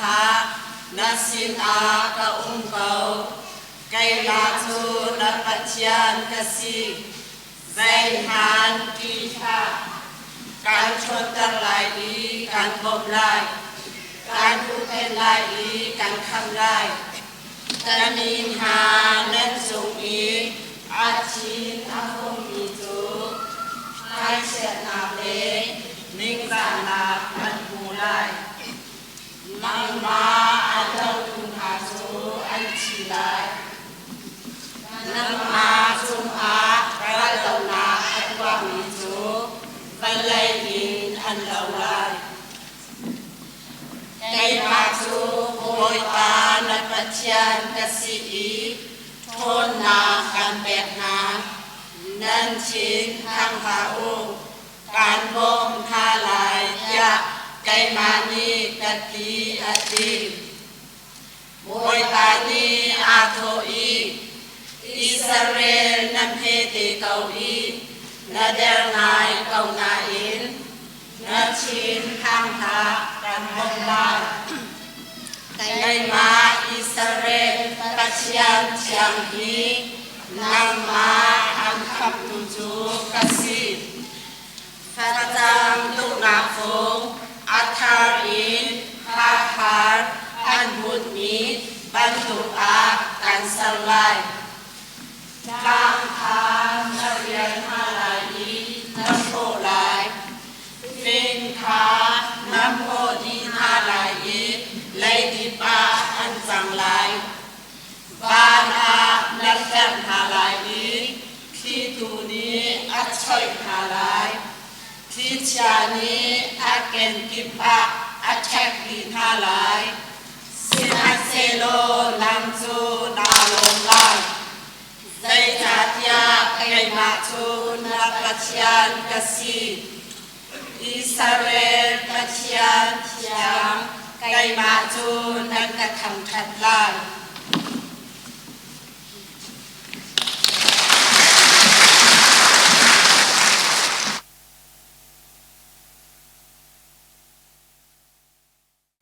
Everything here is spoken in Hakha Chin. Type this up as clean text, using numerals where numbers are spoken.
hlah, na sinah ka um ko. Keimah cu na Pathian ka si. Zeihmanh ṭih hlah. Kaan ṭhawnter lai i kaan bawmh lai. Kaan huhphenh lai i kaan khamh lai. Ka mi hna nan cung i a thin a hungmi cu hmaichiatnak le ningzahnak an hmu lai. Nangmah a dotu hna cu an thi lai. Nangmah cungah raldohnak a tuahmi cu vawlei in an lo lai. Keimah cu Bawipa na Pathian ka si i ṭhawnnak kan pek hna. Nan thin phang hlah u, kaan bawm hna lai tiah keimah nih ka ti, a ti. Bawipa nih aa thawh i, Israel na hmete ko i na der ngai ko nain na thin phang hlah, kan bawmh lai. Keimah Israel Pathian thiang hi nangmah an khamhtu cu ka si. Facang tuknak fung a thar in hahar an bunhmi bantuk ah kan ser lai. Tlang kha na rial hna lai i na hrawh lai. Fing kha na hmawh dih hna lai i leidip ah an cang lai. Van ah na hlerh hna lai i thlitu nih a choih hna lai. Thlichia nih a kenkip ah a ṭhek dih hna lai. Sihmanhsehlaw nang cu naa lawm lai. Zeicahtiah keimah cu na Pathian ka si. Israel Pathian thiang, keimah cu nan ka thangṭhat lai.